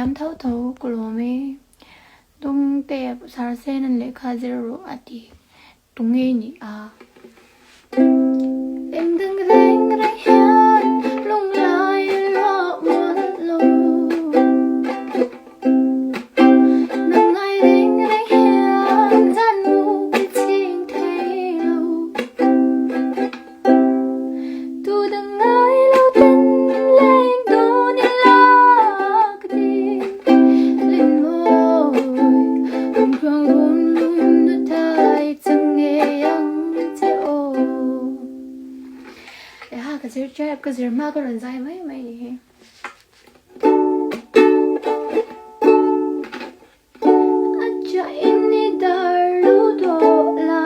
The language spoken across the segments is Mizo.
thiam tho tho ka lawm e. Dawngte Sarsen an lehkha zir rawh a ti tu nge ni a? Engdang reng reng hian lunglai a luah mual lo. Nang ngai reng reng hian zan mu ka ching thei lo. Tu dang ngai lo ten leng dun ila ka ti. Lên môi hồng thoáng run run nu thai chẳng nghe ang che ô. Ha ka zir chep ka zir hma ka rawn zai mai mai ni hi. A chain i dar lo dawh la,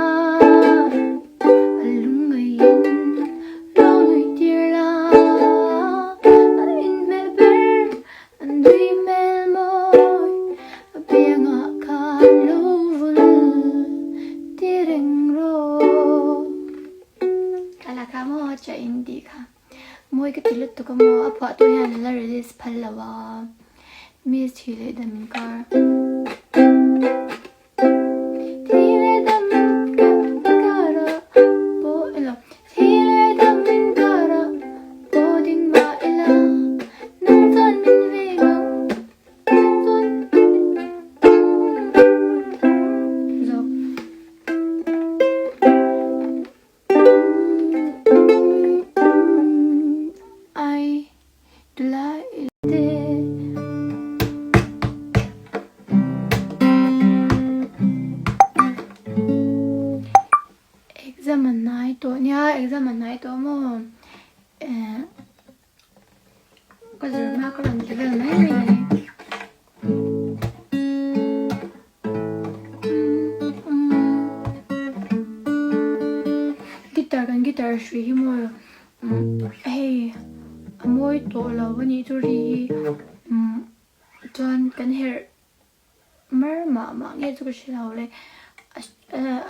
a lungngaiin lo nuih tir la, a inhmel ber a nui hmel mawi, a biangah khan lo vul ti reng rawh. Ka la kha maw a chain tih kha. Mawi ka ti lutuk a maw, a phuah tu hian a la release phal lo a, miss thi leh dam inkar. Thi leh dam inkar ah pawh ilo, thi leh dam inkar ah pawh ding mah ila, nang chuan min veng ang, nang chuan zawk. Ai tulai te. Exam an nai tawh nia exam an nai tawh maw eh ka zir hma ka rawn ti vel mai mai a ni. Guitar kan guitar hrui hi maw hei a mawi tawh lo a nih chu ri hi chuan kan herh mar mah mah nge chu ka hre lo le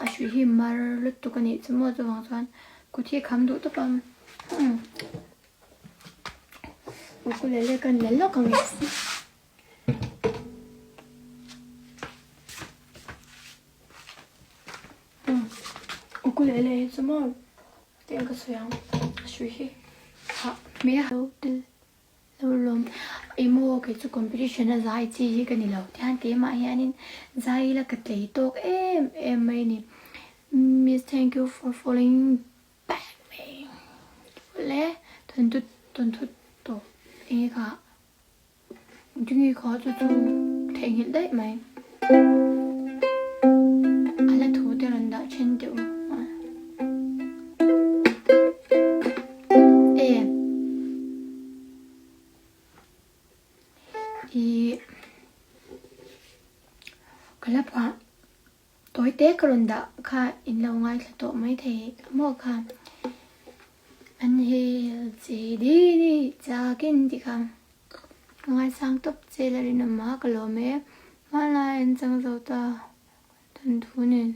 a hrui hi mar lutuk a nih chu maw chuvang chuan kut hi a kham duh tawp a ukulele kan la lawk ang e. Ukulele hi chu maw teng ka sawi ang a hrui hi hah hmel lo tel lo lawm emaw kei chu competition a zai chi hi ka ni lo tihian keimah hianin zai ila ka tlei tawk em em mai a ni miss thank you for following back me le thawnthu thawnthu tawp enge kha. Tinge kha chu chu theihnghilh daih mai. A la thu te rawn dah then teh u. E. I ka la phuah tawi te ka rawn dah kha in lo ngaithla tawh mai thei maw kha. An hel che dini chakin tih kha. Ka ngaisang tawp che la rinawm a ka lawm e. Hmanlai an chang zo ta kan thu nen.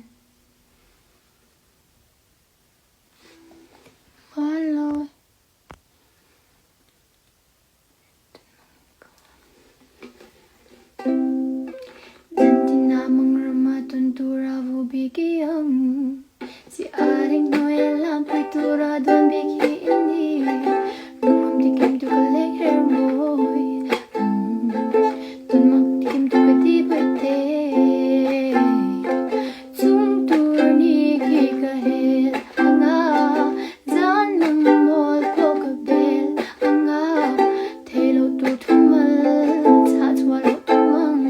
Hmanlai. Zantina mangrama tawn tura vu bik i ang Si aring hnuai a lampui tura dawn bik hi i ni Lungawm tikim tu ka leng her mawi Tawn mak tikim tu ka ti bawi te Chung tur ni khi ka hel anga Zan mang mawl pawh ka bel anga Thei lo tur thumal chhah chhuah loh tum ang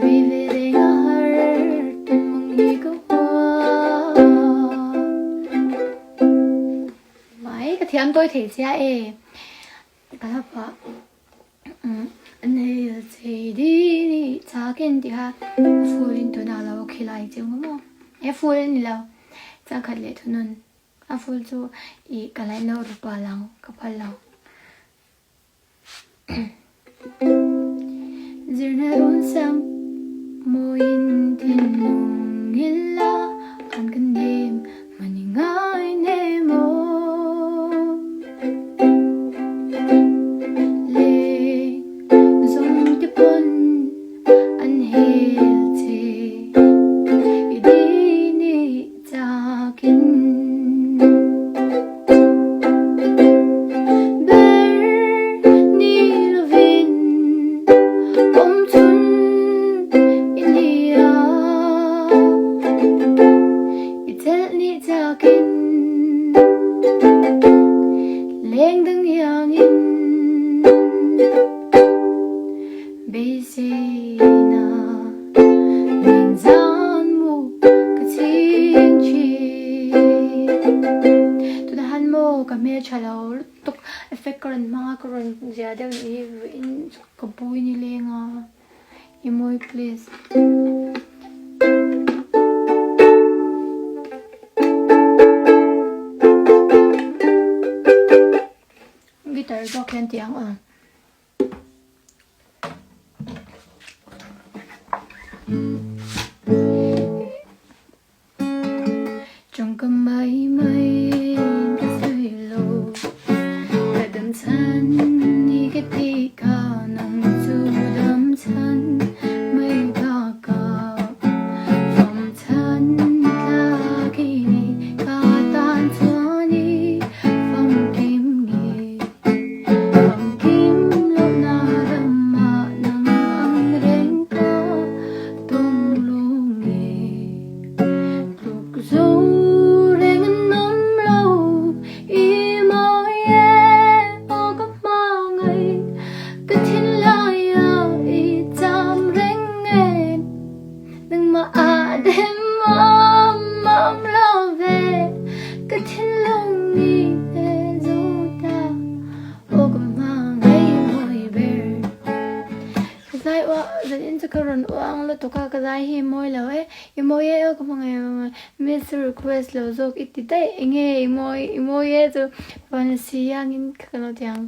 Vei ve reng a har tum ang hi ka hua Mai ka thiam tawi thei chia e Ka la pah. Nei chei di ni chakin tih kha full in tunah lo khilai chiang maw maw e full a ni lo changkhat leh thunun a full chu ih ka laih loh rupa lang ka phal lo zirna run sang mawiin thinlung ila an kan nem Mani ngai nem aw Le zawng te pawn. Effect ka rawn hmang a, ka rawn zia deuh nih hi vawiin ka pui ni leng a, i mawi please. Guitar zawk hian tih ang aw. Tawngka mai mai ka sawi lo, ka dam chhan ni ka ti kha nang chu dam chhan mai bakah fam chhan tlak i ni ka tan chuan i famkim nge famkim lohna ramah nang ang reng ka tum lu nge. Tluk zo reng an awm lo i mawi e aw ka hmangaih ka thinlai ah i cham reng e nangmah ah dem awm awm lo ve ka thinlung i e zo ta aw ka hmangaih mawi ber. Ka zai uah zanin chu ka rawn uang lutuk a ka zai hi i mawi lo e i mawi e aw ka hmangaih ka hmangaih miss request lo zawk i ti daih enge i mawi i mawi e chu vanlasi iangin ka kan lo ti ang.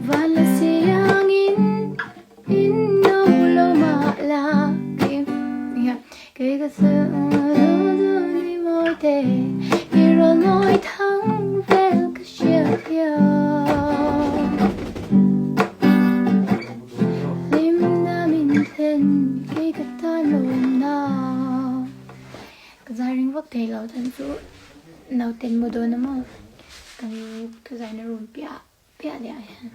Vanlasi iangin in no lo mah la kei ka ni mawi te i rawn mawi thang vel ka hriat hian hlimna min thlen kei ka tan lawmna ka zai ring vak thei lo chuan chu nauten mu dawn a maw kan ka zaina room piah piah leh ah hian.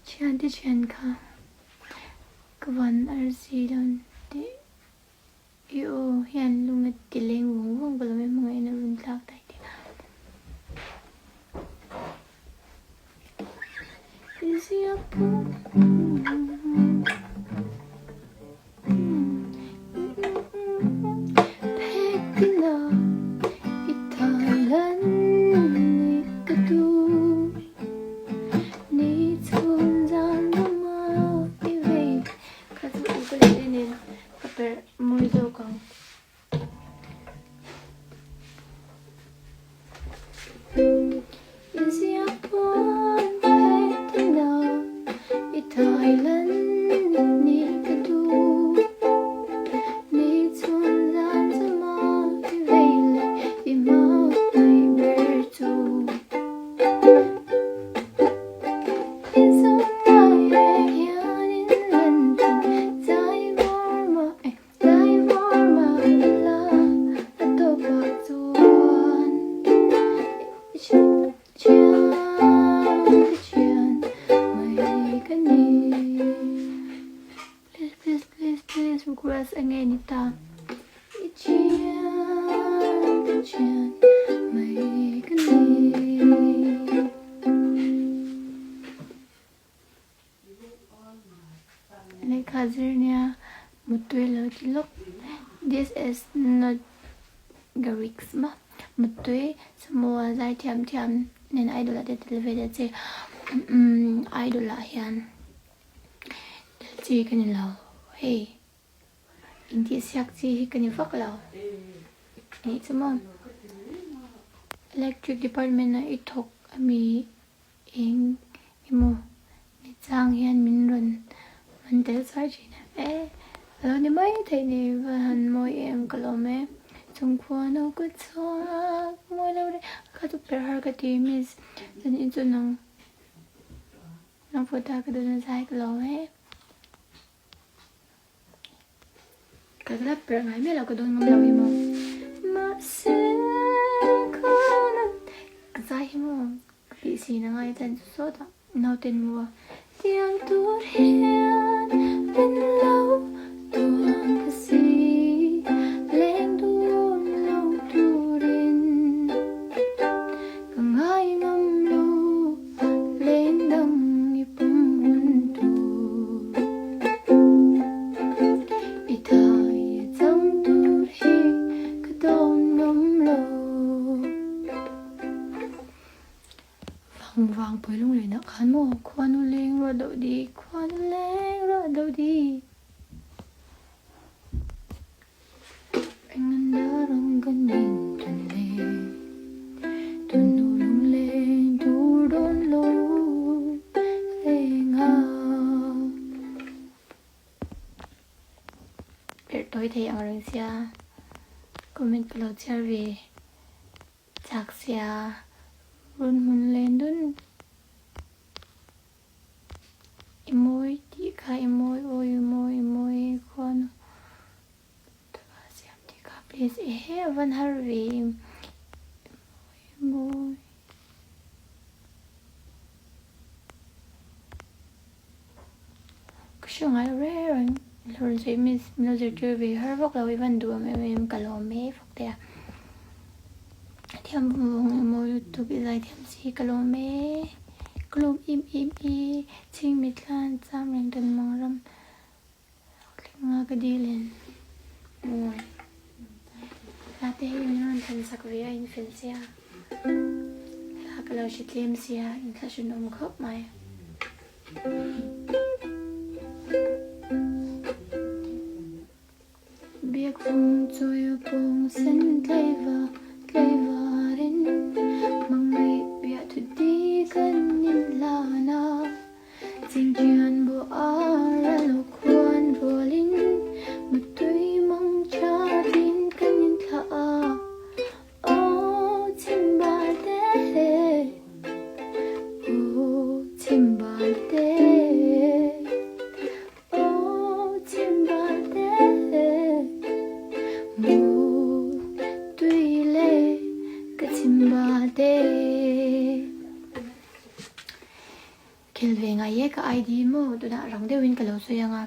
Thiante thian kha ka van arsi dawn tih i aw hian lung a ti leng vung vung ka lo mai hmangaihna run thlak daih tih a. Lehkha zir nia mutui lo ti lawk this is not Garrix maw mutui Samoa zai thiam thiam nen idol ah te tel ve ta che umm idol ah hian tel chi ka ni lo hei intihsiak chi hi ka ni vak lo anih chu maw electric department ah i thawk ami Eng emaw ni chang hian min rawn man tel char thin a e a lo ni mai theih ni va han mawi em ka lawm e chungkhua no ka chhuak mawi lo reng kha chu per har ka ti miss chuan in chu nang nang photo ka dawn a zai ka lawm e ka la per ngai miah lo ka dawn ngam lo hi maw mahse ka zai hi maw Ka tih sin a ngai chan chu sawtah nauten mu a tiang tur hian min lo tuam ta si leng dun lo turin ka ngai. Vang pui lunglenah khan maw khuanu leng ruah doh di, khuanu leng ruah doh di. Eng an dar ang kan in tan le, tunu lungleng tur dawn lo reng a. Perh tawi thei ang reng sia, comment ka lo chhiar ve. Chak sia run hmun len dun i mawi tih kha i mawi aw i mawi i mawi khuanu taka siam tih kha please ehe a van har ve i mawi i mawi. Ka hre ngai reng reng hlawr zui miss min lo zirtir ve har vak lo i van duh em em em ka lawm e fak te a thiam vawng vawng emaw lutuk i zai thiam si ka lawm e ka lawm em em e chhing mitlan cham reng dan mang ram Thlenga ka dil in mawi hla te hi min rawn thlan sak ve a in fel sia hla ka lo hre tlem sia in thla hran awm khawp mai. Biakvung chawi pawng sen tleiva tleivarin hmangaih biahthu di kan inhlan a. Chingchian bawh a ral khuan rualin mutui mawng thatin kan inthlah a, Aw chhimbal te, aw chhimbal te, aw chhimbal te, mutui le ka chhimbal te. Khel ve ngai e ka ID maw tunah rang deuhin ka lo sawi ang a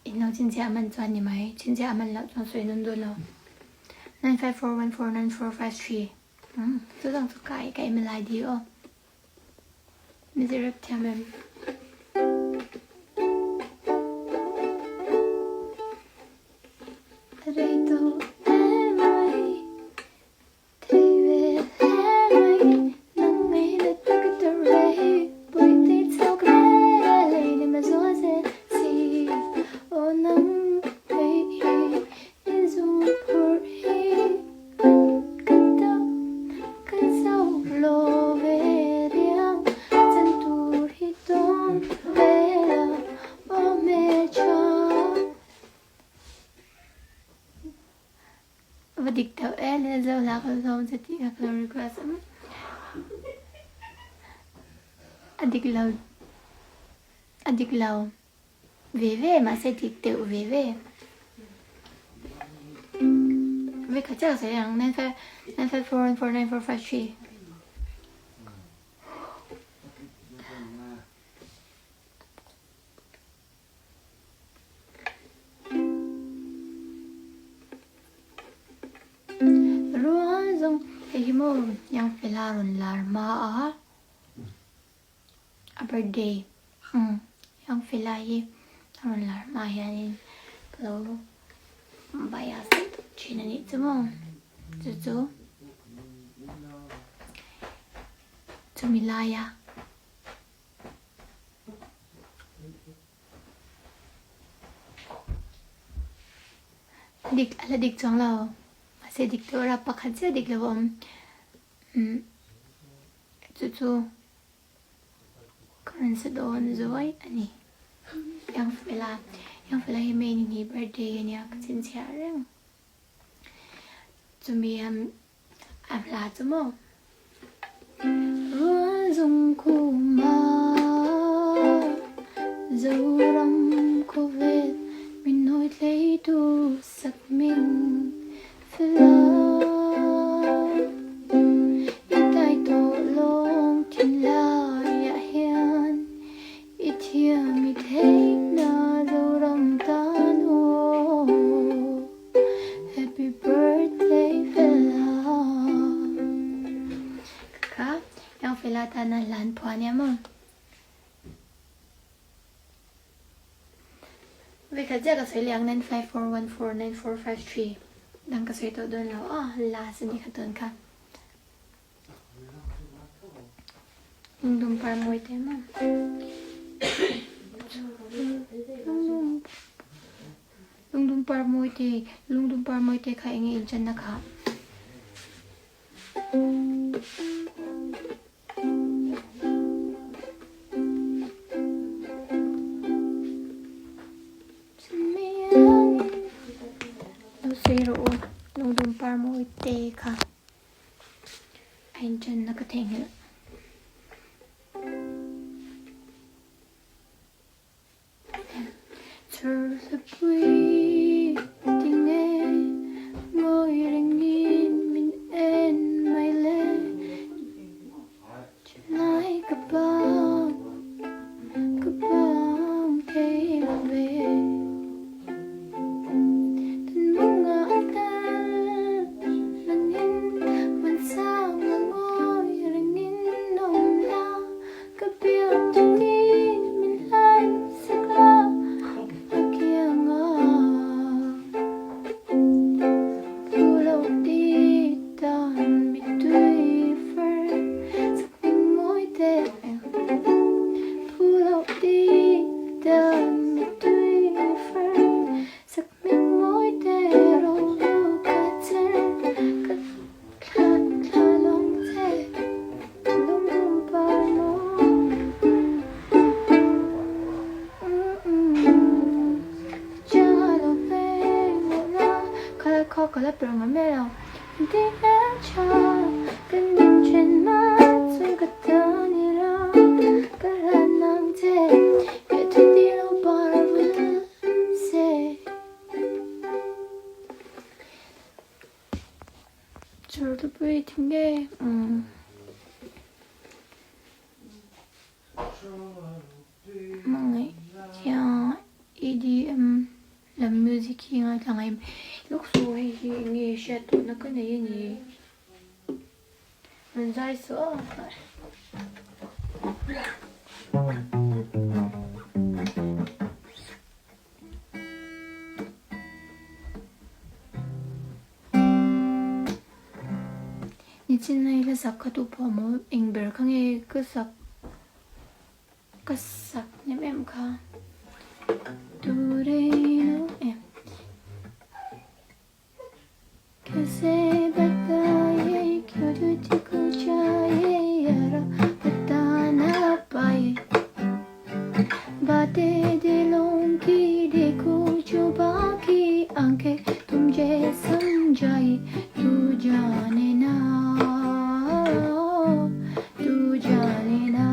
in lo chinchhiah a man chuan ni mai chinchhiah a man loh chuan sawi nawn dawn lo 95414945 umm chu zawng chu ka ka email ID aw mi zirep thiam em. Rei tawh em mai. Thei ve hle mai, nang ngei na tak a tar ve hi, Bawihte chhawk re re lei ni ma zawl zel si, Aw nang ngei hi i zum phurh hi, Ka tak ka zo lo ve riang, Chan tur hi tawn ve la, aw hmeltha. Va dik deuh e, Lilzo hla ka zawm che tih kha ka lo request a A dik lo, a dik lo ve ve mahse dik deuh ve ve. Ve kha chiah ka sawi ang 95 95414945 3. Rual zawng hei hi maw Young fella rawn lar hma a a birthday umm Young fella hi a rawn lar hma hianin ka lo bias deuh tawp thin a nih chu maw chu chu chumi laia. Dik a la dik chuang lo mahse dik tur a pakhat chiah dik lo a awm umm chu chu ka rawn sa dawn zuai a ni Youngfella Youngfella hi May ni hnih birthday a nia ka chhinchhiah reng chumi A hla chu maw? Rual zung khuma Zoram khawvel min hawi thleitu sak min fel a. I tai tawh lawng thinlaiah hian I thiam i theihna Zoram tan aw. Happy birthday Fela Ka yang Fela tana hlan phua nia maw Vekhat ziah ka sawi leh ang 95414945 dang ka sawi tawh dawn lo a last a ni kha tawn kha. Lungdum par mawi te maw? Lungdum par mawi te, lungdum par mawi te kha enge in channa kha? Lo sawi rawh u, lungdum par mawi te kha a inṭanna ka theihnghilh. Chhurhlapui tinge ngawi rengin min en mai le Chennai ka bang ka bang thei lo ve Thinlunga a tel langin Hmansanga ngawi rengin awm la Ka biak che ti min hlai sak la ka kiang a Thu lo ti tan mittui far sak hming mawi te Thu lo ti tan mittui far sak hming mawi te ro lu ka cher ka Thla thla lawng che lungdum par maw Cha lo ve ngawh la kha kha ka la per ngam lo Di em cha kan dim then ma chuan ka ta ni la ka hlan nang che Keh thu ti lo par vul se. Churhlupui tinge umm hmangaih hian EDM lam music hi ngaithla ngai em lawk suh hei hi eng nge hriat tawhna ka nei a ni rawn zai suh a. Nichin a i la sak kha tu pawh maw eng ber kha nge ka sak ka sak nem em kha Turei em Kaise bataye kyun tujhko chahiye yara pata na paye Baatein dilon ki dekho jo baaki aankhein tum jaise samjhaye tu jaane na tu jaane na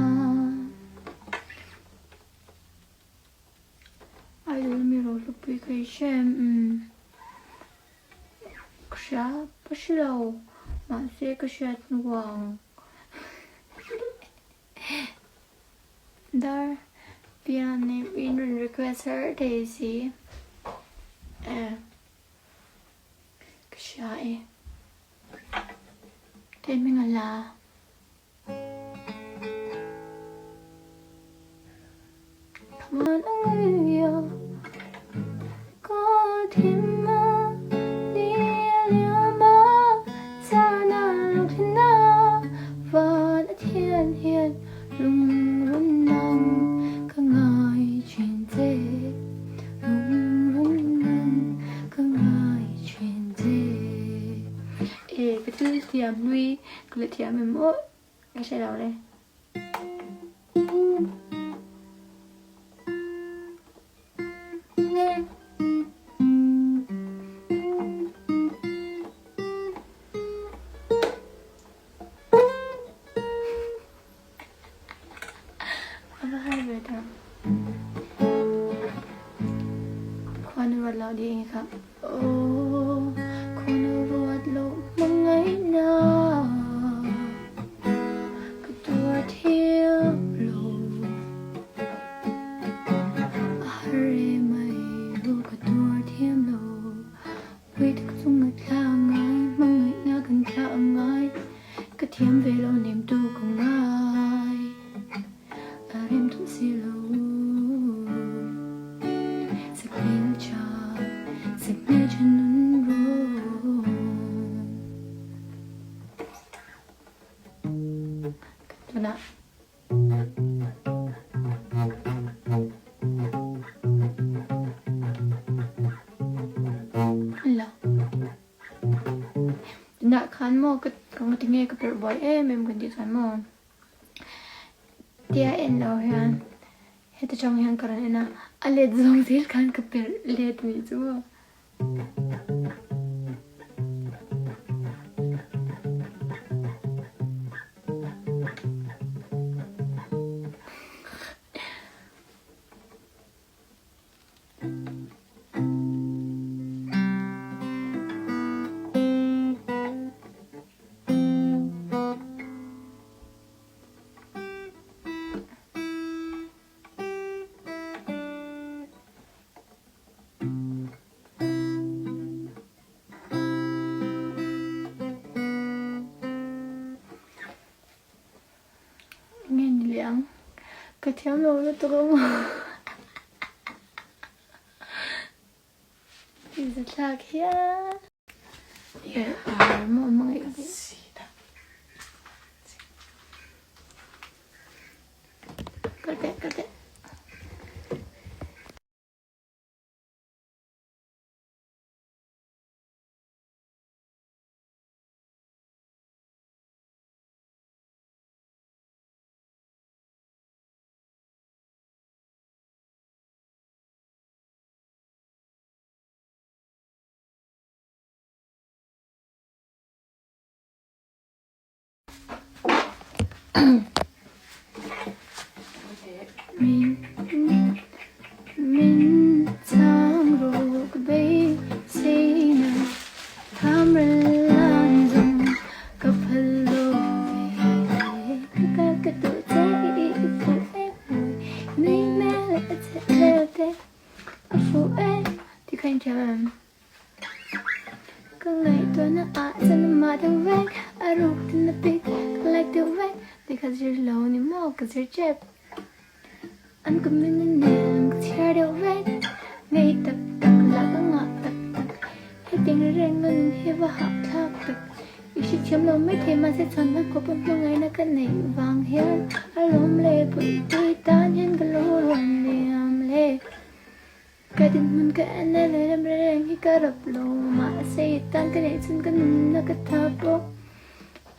Idol mi ro hlupui ka i hre em umm ka hria ka hre lo mahse ka hriat hnuang. Dar pian name in rawn request har thei si eh ka hria e te hming a la. Come on Ka thim a ni a liam a zan a lo thlen a van a thian hian lungrun nang ka ngai thin che lungrun nang ka ngai thin che E ka thil thiam hlui ka la thiam em aw ka hre lo le. Khuanu ruat lo ding kha. Aw, khuanu ruat lo hmangaihna ka tuar thiam lo. A har em mai ru ka tuar thiam lo. Pui tak chung a thla ngai, hmangaihna kan thla a ngai. Ka thiam ve lo nem tu ka ngai. A rem thum si lo. Sakhmel tha, sakhmel tha nun rawh. Ka tunah. Lo. Tunah khan maw ka ka tinge ka perh buai em em kan tih chuan maw tia en lo hian heta tang hian ka rawn en a, a let zawng zel khan ka perh let anih chu maw. Nge ni leh ang? Ka thiam lo lutuk a maw? Zathlak hian. Min chang ruk beiseina tham lan zawng ka phal lo ve. Ka kal ka duh che i fuh em mawi nui hmel leh a chhe vel te a fuh em tih kha inthiam em? Ka ngaihtuahna ah chuan amah deuh vek, a ruk tin a pik, ka like deuh vek tih kha zir lo ni maw ka zir tep. An comment a nen ka chhiar deuh vek, ngei tak tak lah ka ngah tak tak, hetiang reng a nun hi va hahthlak tak, i hrethiam lo maithei mahse chhan hman khawp a hmangaihna ka neih vang hian a lawm leh puipui tan hian ka lo rawn liam le. Ka dinhmun ka en a lehlam reng hi ka rap lo mahse i tan ka neih chhun ka nunna ka tha bawk.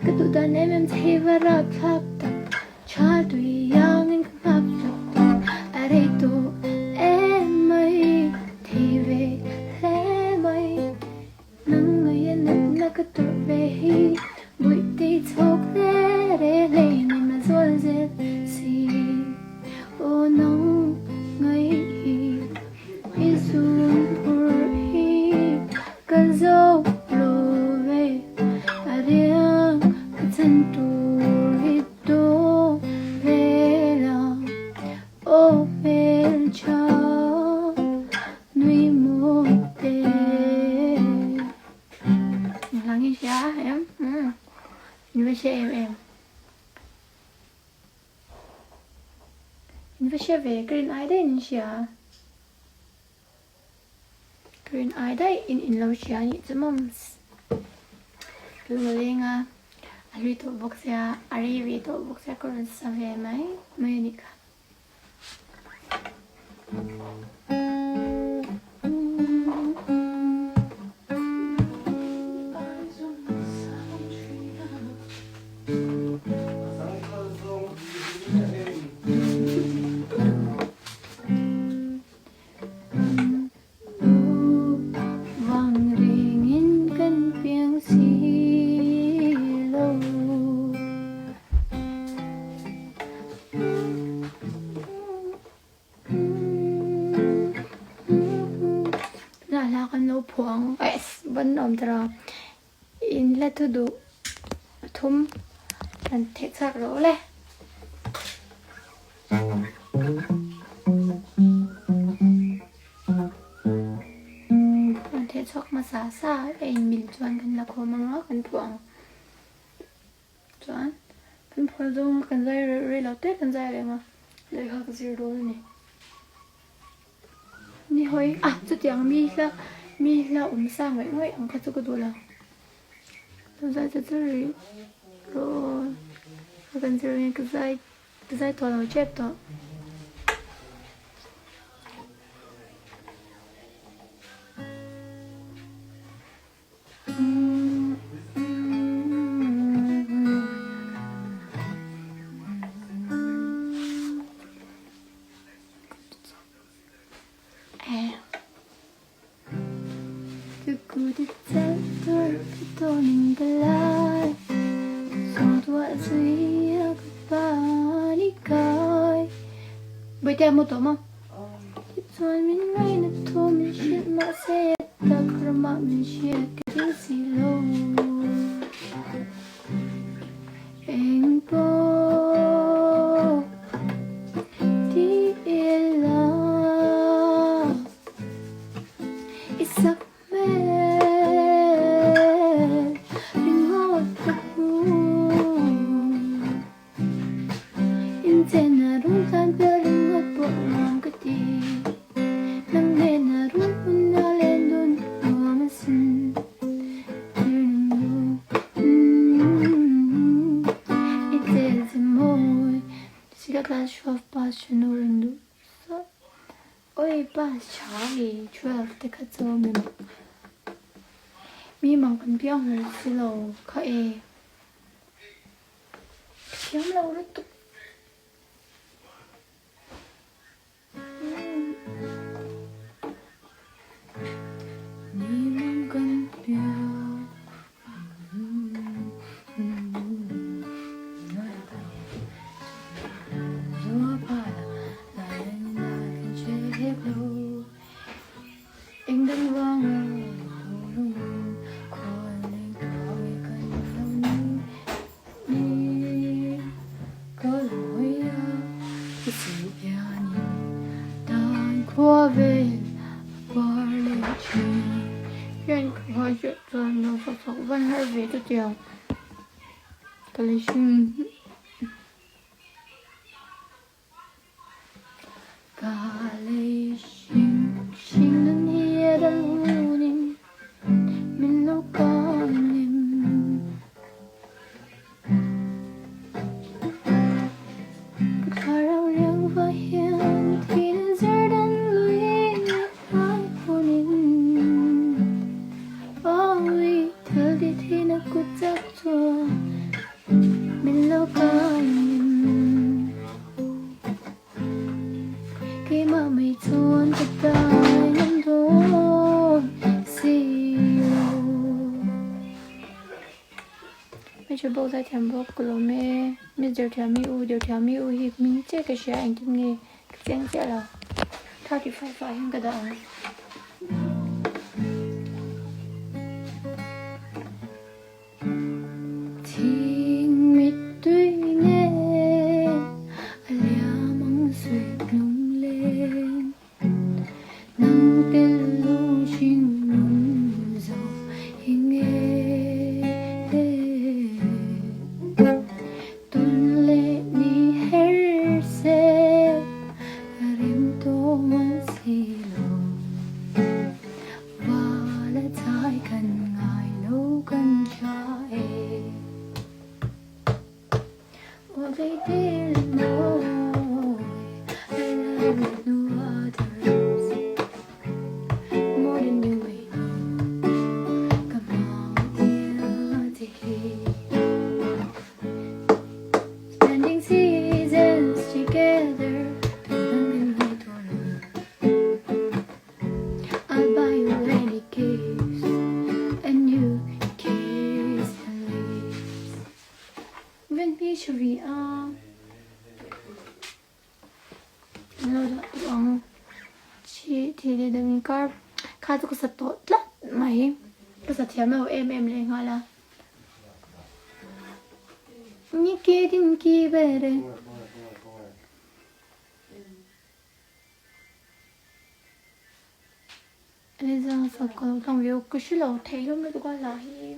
Ka duh dan em em che hi va rap thlak tak tha tui iangin ka nghak hlak tak a rei tawh em mai thei ve hle mai nang ngaia natna ka tawrh ve hi bawihte i chhawk hle re hle nei ma zual zel si aw nang ngaih hi i zun phur hi ka zo lo ve a riang ka chan tur hi dawn ve la aw hmeltha nui mawi te. Lang i hria em? In va hria em em? In va hria ve, ka rin ai daih in hria. Ka rin ai daih in in lo hria anih chu mawms. Lung a leng a, a hlui tawh bawk sia, a rei ve tawh bawk sia ka rawn sa ve mai mai anih kha. Vang rengin kan piang si lo. Tunah hla kan lo phuah ang van awm ta rawh in hla thu duh pathum kan theh chhuak rawh le. Kan theh chhuak hmasa sa a inmil chuan kan la khawm ang a kan phuah ang. Chuan kan phuah zawng a kan zai reh rei lo te kan zai reng a lehkha ka zir dawn a ni. Ni hawi ah chutiang mi hla mi hla awm sa ngawih ngawih ang kha chu ka duh lo. Zai chu chu rih rawn ka kan zir nge ka zai. Ka zai tawh lo tep tawh. Bawihte a mu tawh maw? Tichuan min ngaina thu min hrilh mahse tak ramah min hriat ka ring si lo. Eng pawh ti ila i sak hmel ringawt ka hmu. Inchena rung tlan piah ringawt pawh nuam ka ti. Nang hnena rung hun a len dun nuam asin. Mi mang kan piang hmel si lo kha e. Ka thiam lo lutuk. Hmeichhe bawk zaithiam bawk ka lawm e Miss Derthiami u Derthiami u hi hming chiah ka hria engtin nge ka chiang chiah lo 35 ah hian ka dah ang. Thing mittui nge a liam ang suih lungleng Nang tel lo hring nun zo hi nge Tun leh ni her se rem tawh an si lo. Val a chai kan ngai lo kan tha e. Aw vei tir mawi I love like no others More than you may know Ka hmangaih che hi Spending seasons together Tun ang kan ngaihtuah lo I'll buy you any gifts and you kiss my lips. Ven hi tha vi a. An lo dah tawh ang. Chi thi leh dang inkar kha chu ka sa tawh tlat mai. Ka sa thiam lo em em leh nghal a. Ni ke din ki bere. Eliza sak ka lo tlang viau ka hre lo thei hlawm lutuk a hla hi.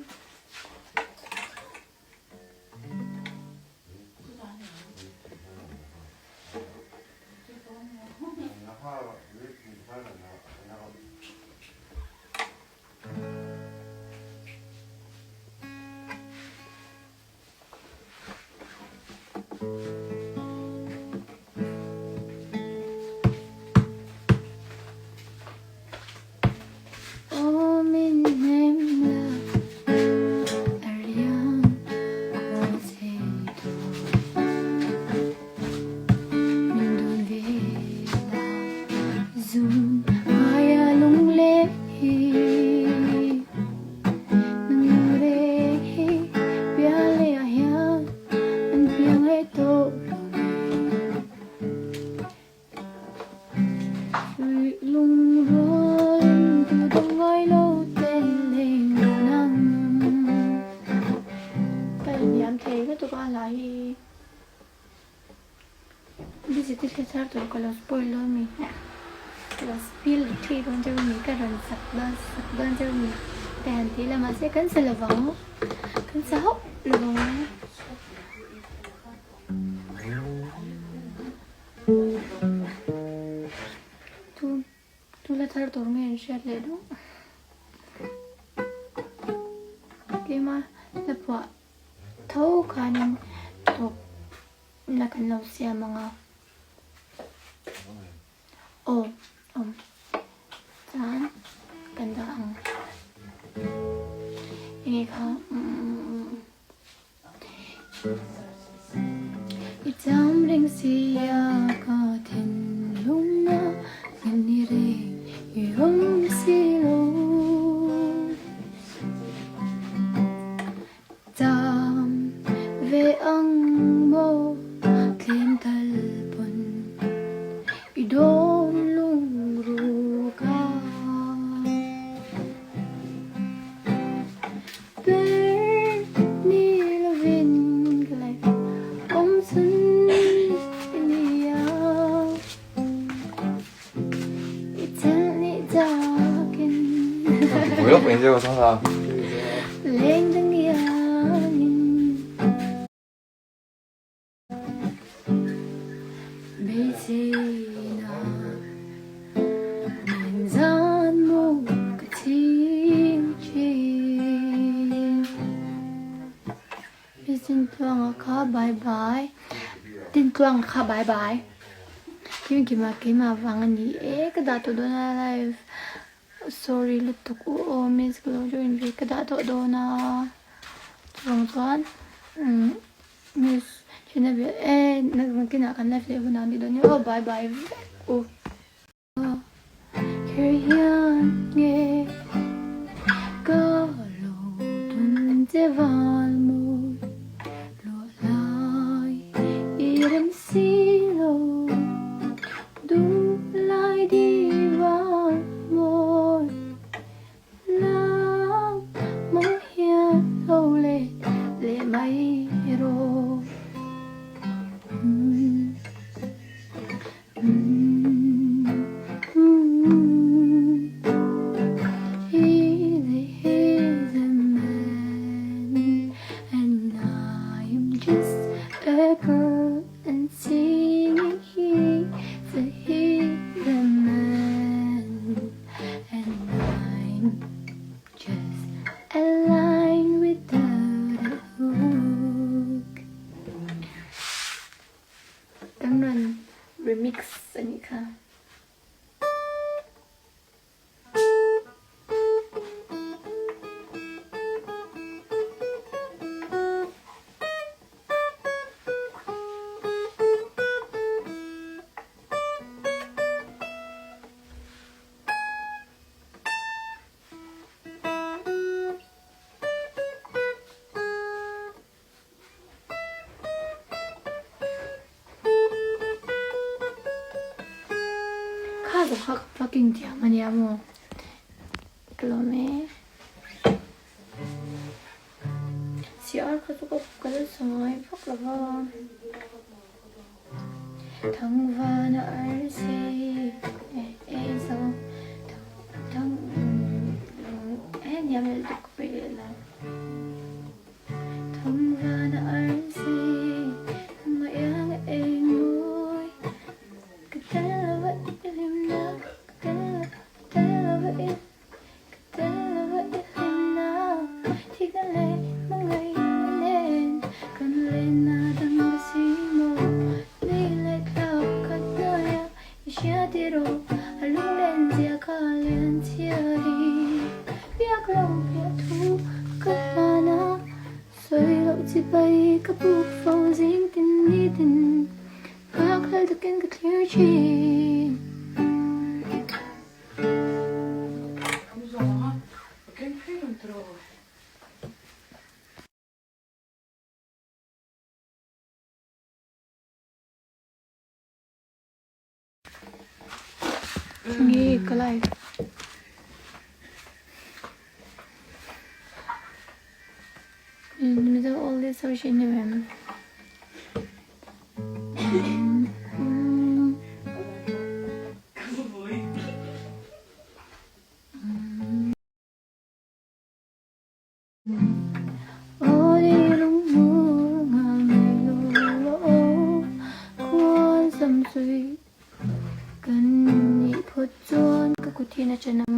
Bye. Busy te thla thar tur ka lo spoil dawn mi ka lo spill thui dawn cheu mi ka rawn sak dawn sak dawn cheu mi te han ti la mahse kan sa lovang kan sa hauh lovang. Tu tu la thar tur nge an hriat leh duh tlema la phuah tho khanin tawp na kan lo siam ang a aw awm chuan kan dah ang enge kha umm I cham reng sia ka thinlungna min ni reng i awm si lo. Cham ve ang maw tlem tal pawn i dawn lungruk a. Ber ni lovin ka life awm chhun i ni a. I chelh nih takin leng dang iangin beiseina nen zan mu ka ching thin. Miss Dintluanga kha bye bye Dintluanga kha bye bye Kim Kima keimah vang a ni e ka dah tawh dawn a live sorry lutuk u aw miss ka lo join ve ka dah tawh dawn a chuvang chuan umm miss thina ve e nakinah kan live leh hunah an tih dawn nia aw bye bye vek u. Kher hian nge ka lo dun che val mawi luah lai i rem si lo duh lai di val mawi lam mawng hian lo let leh mai rawh. He's a man and I am just a girl and singing he's a he's a man and I'm just a line without a hook. Kan rawn remix a nih kha. Kha zawng kha ka fucking thiam a nia maw ka lawm e CR kha chu ka kal sa ngai vak lo va Thangvana arsi e zo thang e niam leh lutuk ka peih leh lo. Thawmvana arsi maiang ei mawi ka tel lova i hlimna ka tel ka tel lova i ka tel lova i hlimna thikna leh hmangaihna nen kan lenna dang ka si maw ni leh thlak khat hnuaia i hria tiraw a lunglen zia kha lian chhia hi biak lo piah thu ka hlan a sawi loh chi pai ka buk fo zing tin ni tin nghak hlel takin ka thlir thin. Nge ka live. Mizo all this sawi thin ni em? a then a.